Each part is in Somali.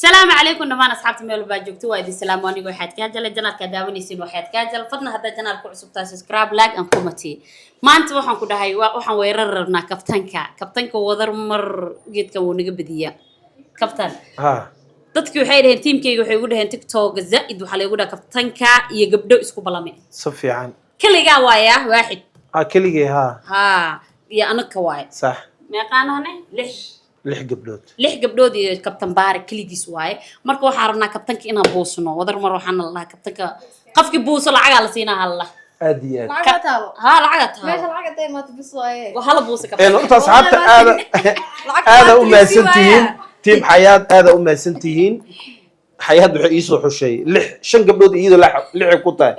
Salaamu calaykum dhammaan asxaabta meel walbaa joogto. Waa idin salaamo anigoo Xayaat Kaajal. Channelkaa daawanaysiin waa Xayaat Kaajal. Fadna haddaa channel ku cusub tahay, subscribe, like and comment. Maanta waxaan ku dhahay waxaan weerar rabnaa kabtanka. Kabtanka wadar mar geedkan wuu naga badiyaa kabtan. Ha. Dadki waxay dhaheen, tiimkayga waxay ugu dhaheen TikTok zaa'id waxaa laygu dhaha kabtanka iyo gabdho isku balame. Si fiican. Keligaa waaya waaxid. Ha, keligay ha. Ha, iyo anaka waaye. Sax. Meeqaanahane? Lix. Lix gabdhood. Lix gabdhood iyo kabtan Baare keligiis waaye. Marka waxaan rabnaa kabtanka inaan buusno. Wadar mar waxaana la dhahaa kabtanka qofkii buuso lacagaa la siinaa halla. Aad iyo aad. Lacag taalo. Haa, lacagaa meesha tahay. Lacag intay imaato bis waaye. Hala buuso Een kabtanka. Horta asxaabta aada Lacag aada u lacag mahadsan tihiin. waaya. Team Xayaad aada u mahadsan tihiin. Xayaad waxay iisoo xushay lix, shan gabdhood, iyadoo lixay ku tahay.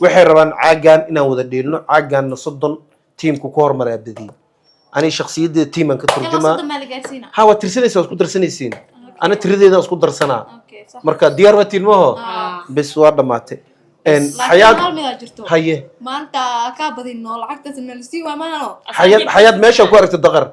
Waxay rabaan caagan inaan wada dheelno. Caagaanna 30 tiimku ku hormaraa badiyey. Ani shakhsiyaddeeda tiimaan ka Ilaa turjumaa. 30 maa la gaarsiina? Ha, waad tirsanaysaa, waad isku darsanaysiin. Ana tiradeeda isku darsanaa. Okay, sax. Marka diyaar waa tiin maho? Haa. Bes, waa dhammaatay. Laakiin Xayaad hal midaa jirto. Haye. Maanta kaa badino, lacagtaas ma lasii waa maano. Xayaad, Xayaad, meeshaan ku aragtay daqar.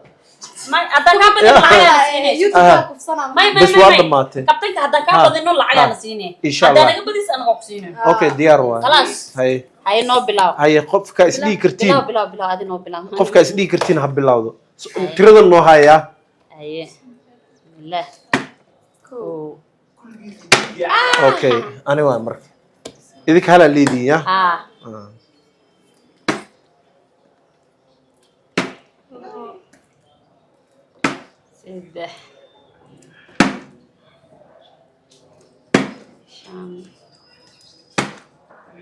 May, haddaan kaa badino lacagaa la siinay. YouTube Aha. kufsana. May, may. Bes, may waa may. dhammaatay. Kabtanka haddaan kaa Ha. badino lacagaa la Ha. siinay. Insha Haddaa Allah. naga badis anagaa ku siinay. Okay, diyaar waay. Khalaas. Haye. Haye, noo bilaaw. Haye, qofka isdhihi kartiin. Bilaw, bilaw, bilaw, adi noo bilaw. Qofka isdhihi kartiin ha bilowdo. Tirada noo hayaa. Haye, bismillaah, kow. Okay, ani waa marka idinka halaa leediin ya. Haa. Ah. Saddex, shan,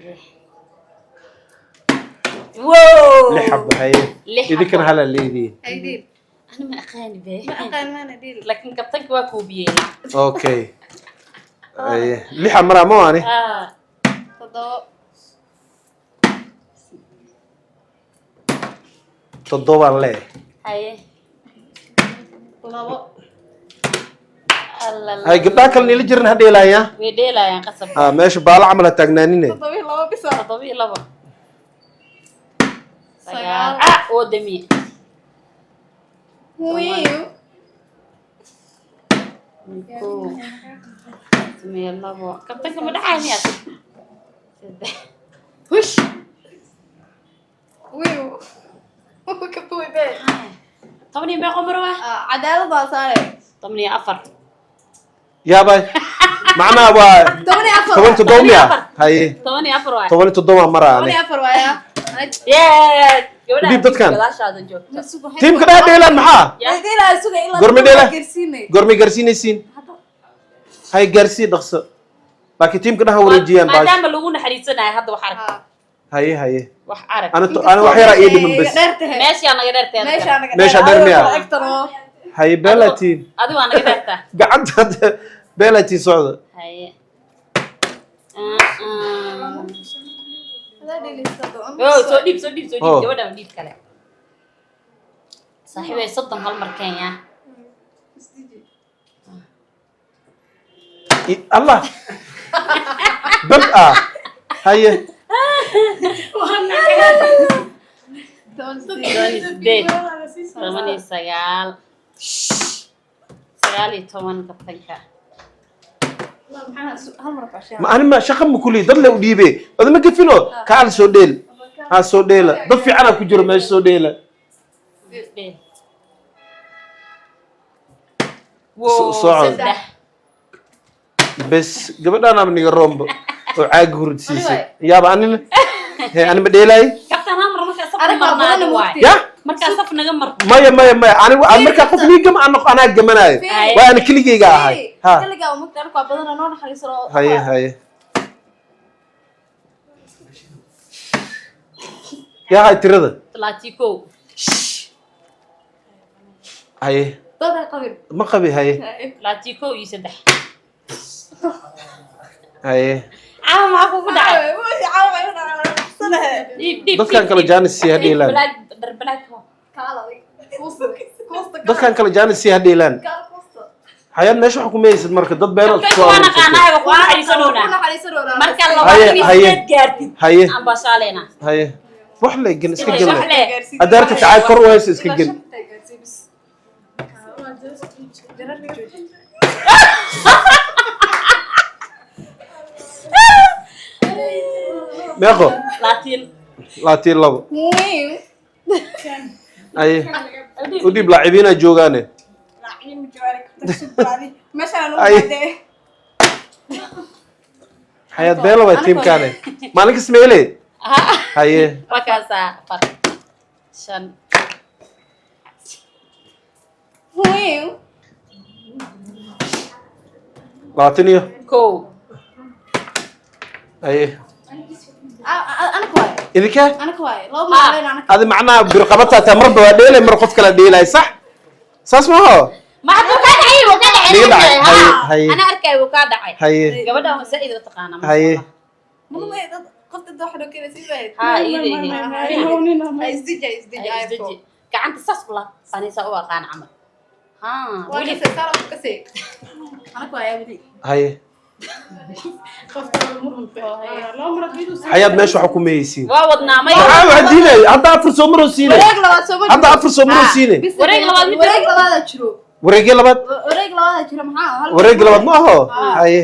lix. Wow! Lix xabo, haye. Lix Idinkana xabo. halaa leediin. Aydiin. Ana ma aqaani be. Ma aqaan, maana dhiil. Laakiin kabtanka waa kuubiyey. Okay, haye, lixa maraa ma waani. Ah. Toddoba. Toddobaan leeyahay. Haye. Labo. Alla. Hay, gabdhaha kale nila jiran ha dheelaaya. Way dheelayaan qasab. Ah, meesha baala camal ha taagnaanine. 7 iyo 2 bisa. 7 iyo 2. Sagaal. Sagaal. Ah, oo damiye. Wiiw. Kow, 12. Kabtanka ma dhacay miyaad? Saddex. Hush. Wiiw. Kabta way bee. 10 iyo meeqo mar waa? Cadaalad baa saare. 14. Yaabay, macnaha waa 14. 17 miya? 14. Haye. 14 waay. 17 maraa Toban ani. iyo afar waaya. Yes, gabadha. Dhiib dadkan. Gadaashaada joogta. Tiimka dhaa dheelaan maxaa? Ya. Dheelaa suga ilaa Gorme dheela? gaarsiinay. Gormay gaarsiinaysiin? Hay, gaarsii dhaqso, laakiin tiimka dhaha wareejiyaan baash. Maadaama lagu naxariisanayo hadda wax arag. Haye, haye. Wax arag. Ana ana wax yaraa ii dhiman bes. Meeshaa naga dheerteeda. Meeshaa naga. Meeshaa dheer miyaa? Haye, beelatiin. Adi waa naga dheertaa. Gacanta beelatiin socda. Haye. Oh, soo dhiib, soo dhiib, soo dhiib. Oh. Gabadhan dhiib kale. Saaxiibay, 30 hal mar kenya. Allah bab ah, haye. 18, 19, 19 kabtanka. Ma ani ma shaqa ma kulii dad le u dhiibe odama gafino kaal soo dheel ha soo dheela. Dad fiicanaa ku jiro meesha, soo dheela. Dheel. Socod. Saddex. Bes, gabadhaan niga roomba oo caaga hurudsiisay. Yaaba, anina he ani ma dheelaay. Kabtan, hal mar markaa saf Arag waa marnaado badan waay. mugti. Ya. Markaa saf naga mar. Maya, maya, maya, ani markaa qof nii gama aan anaa gamanaayo. Waa ana keligeyga ahay ha. Kaligaa umagta arag waa badan noo naxariisano. Haye, haye, yaa hay tirada. 31. Haye. Dad ay qabin. Ma qabi, haye. 23. Haye. Caawa maxaa kugu dhacay? Dhiib, dhiib. Dadkan Dhiib, kale dhiib. jaanis sii ha Dhiib, dheelaan. Balaag dhar balaag. Dadkan kale jaanis sii ha dheelaan. Xayaad, meesha wax kuma haysid marka dad been Kabtanka waa naqaanaa, waa ku naxariisanoonaa. Marka 28 gaartid Haye. aan baashaaleyna. Haye, wax le gan iska Wax gel. le. Adaarta tacaag kor u hayso iska gel. Meeqo? 22. 22. Aye, u dhiib, laacibiinaa joogaane. Ay. Xayaad Beelo waa tiimkaane, maalin kas meele. Haye. Waa kaasaa, afar, shan. 20 iyo 1. Haye. Anaka waay. Idinka. Anaka waay, laba maalin anaka. Adi macnaha birqabataa taa, marba waa dheelay, mar qof kala dheelay, sax saas maho? Ma hadduu kaa dhacay, wuu kaa dhacay. Niga Anaa dhacay. arkay. Haye, Haa. haye. Anaa arkay, wuu kaa dhacay. Haye. Gabadhan waa zaa'id u taqaanaa, masha Haye. Allah. Qofta dad waxa loo keenay sii bayd. Haa, iyada ihi. Ay, isdiji, isdiji. Ay, isdeji. Gacanta saas u laab, anisa u aqaan camal. Haa. Waa weli kasay, saara kasay. Anaka waay weli. Haye. Xayaad, meesha waxa ku mehaysiin. Waa wadnaa, maya. Maxaa waxaa diinay hadda? Afar soo maroo siinay. Wareeg labaad soo ma Hadda afar soo maroo siinay. Wareeg labaad mid- Wareeg labaad jiro. Wareegyo labaad. Wareeg labaad jiro, maxaa Wareeg labaad ma aho. Haye.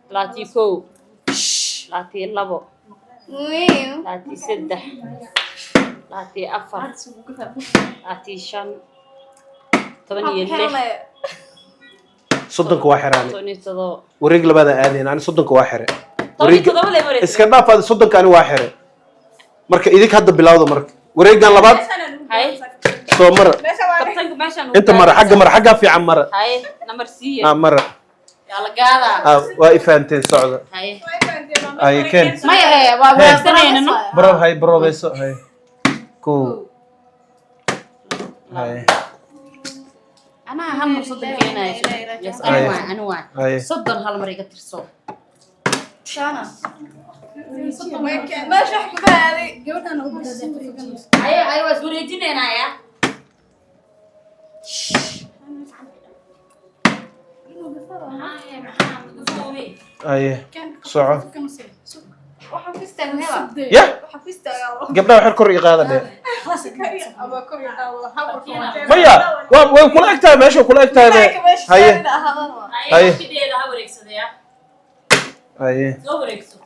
21, 22, 23, 24, 25, 16. 30-ka waa xiraane. 17. Wareeg labaad aadeen, ani 30-ka waa xire. 17 lay maraysa. Iska dhaaf aad 30-ka, ani waa xire. Marka idinka hadda bilawda, marka wareegan labaad. Haye. Soo mara. Kabtanka meeshaan uu Inta mara, xagga mara, xaggaa fiican mara. Haye, number C. Ah, mara. Yaa la gaadaa. Ah, waa i fahanteen, socda. Haye. Ay, keen. Maya, ee waa wanaagsanayna, no. Bro, hay, brobeyso, hay, kow, hay. Anaa hal mar 30 keenayo. Yes, ani Haye. waay, ani waay. Haye. 30 hal mar iga tirso. Meesha wax kuma aaday. Haye, haye, waa iswareejinaynaa ya. Haye, soco. Waxaan ku istaagay hela. Ya. Waxaan ku istaagaa. Gabdhaha xer kor ii qaada dhee. Ama kor iyo qaado. Maya, waa way kula eg tahay, meesha kula eg tahay be. Haye. Haye. Haye. Waqtigeeda ha wareegsadaya. Haye. Soo wareegso.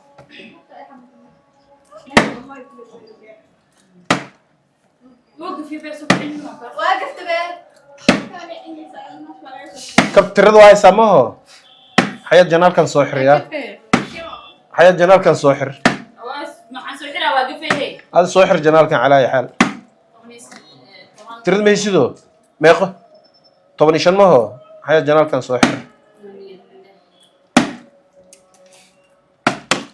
Waa gafta bee. Kab tirada waa haysaa maho? Xayaad, janaalkan soo xir ya. Xayaad, janaalkan soo xir. Maxaan soo xiraa? Waa gafehe. Ada soo xir janaalkan, calaa ayi xaal. Tirada mahaysido? Meeqo? 15 maho? Xayaad, janaalkan soo xir.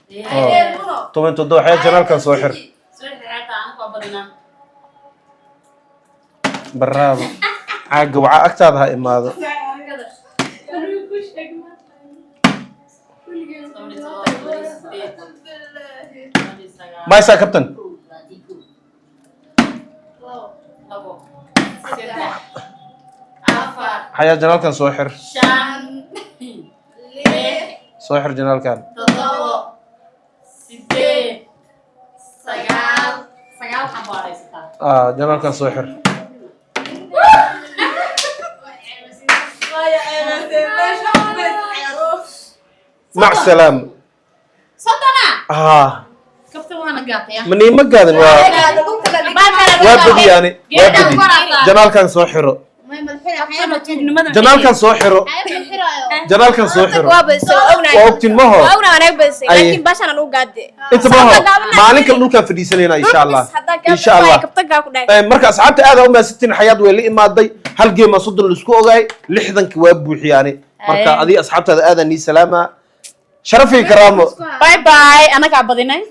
17. Xayaad, janaalkan soo xir. Soo xir xataa aan ku badinaa. Baraabo, caaga wacaa agtaada ha imaado. 17, 18, 19. Maysaa, kabtan? 2, 3, 4. Xayaad, janaalkan soo xir. 5, 6. Soo xir janaalkan. 7, 8, 9, 9 xabo aad haysataa. Ah, janaalkan soo xir. Mac salaam. 30-a. Ah. Kafta waana gaataya. Ma niima gaadin, waa badiyaani, waa badi. Janaalkan soo xiro, janaalkan soo xiro, janaalkan soo xiro. Waa ogtin maho? Ay. Inta maho, maalin kale dhulkaan fadhiisanayna, insha Allah, insha Allah. Marka asxaabta, aad u mahadsantiin. Xayaad way la imaaday hal geema, 30 laisku ogaay, 60-ki waa buuxiyaani. Marka Ay. adiga asxaabtaada aadaan nii salaama, sharaf iyo karaamo. Bye bye, anagaa badinay.